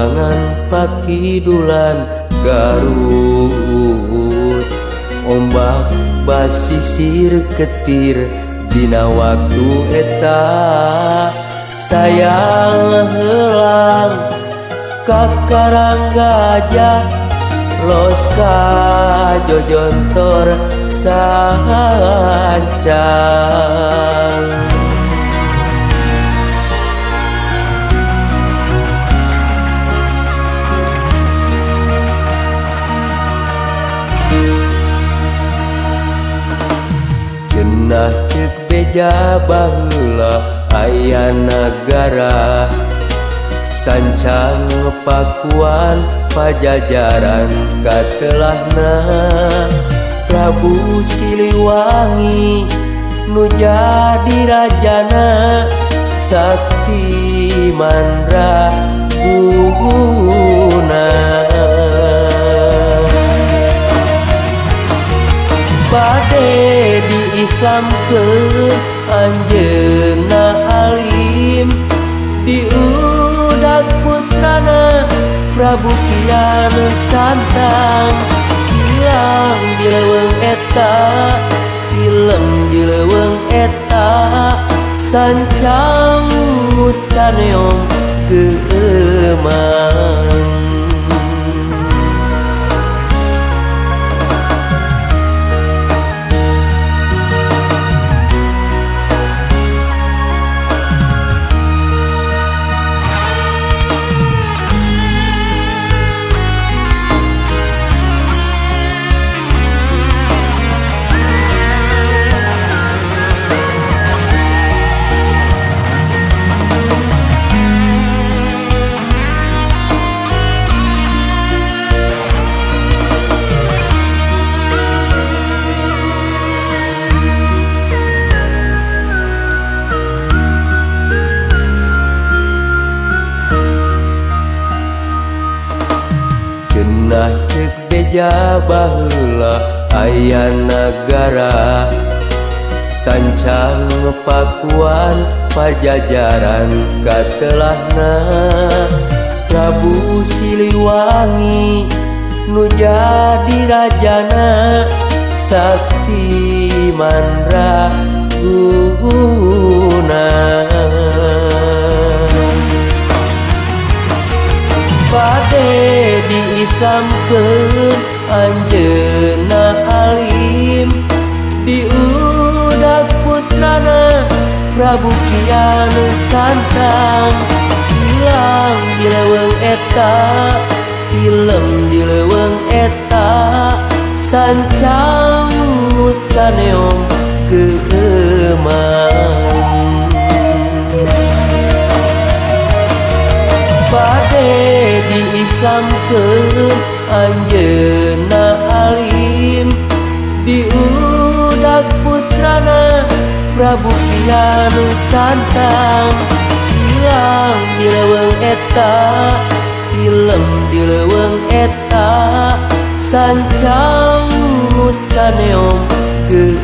Sawangan pakidulan Garut, ombak basisir ketir dina waktu eta. Sayang helang ka Karang Gajah, los ka Jojontor sancang. Cenah ceuk beja baheula aya nagara Sancang Pakuan Pajajaran katelahna Prabu Siliwangi nu jadi rajana sakti mandra guna. Bade di Islamkeun anjeunna alim, diudag putrana Prabu Kian Santang. Hilang di leuweung eta, tilem di leuweung eta, sancang mucaneong keemang. Cenah ceuk beja baheula aya nagara Sancang Pakuan Pajajaran katelahna Prabu Siliwangi nu jadi rajana sakti mandra guna. Bade di Islamkeun anjeunna alim, diudag putrana Prabu Kian Santang. Hilang di leuweung eta, tilem di leuweung eta, sancang mucaneong keemang. Bade di Islamkeun anjeunna alim, diudag putrana Prabu Kian Santang. Hilang di leuweung eta, tilem di leuweung eta, sancang mucaneong keemang.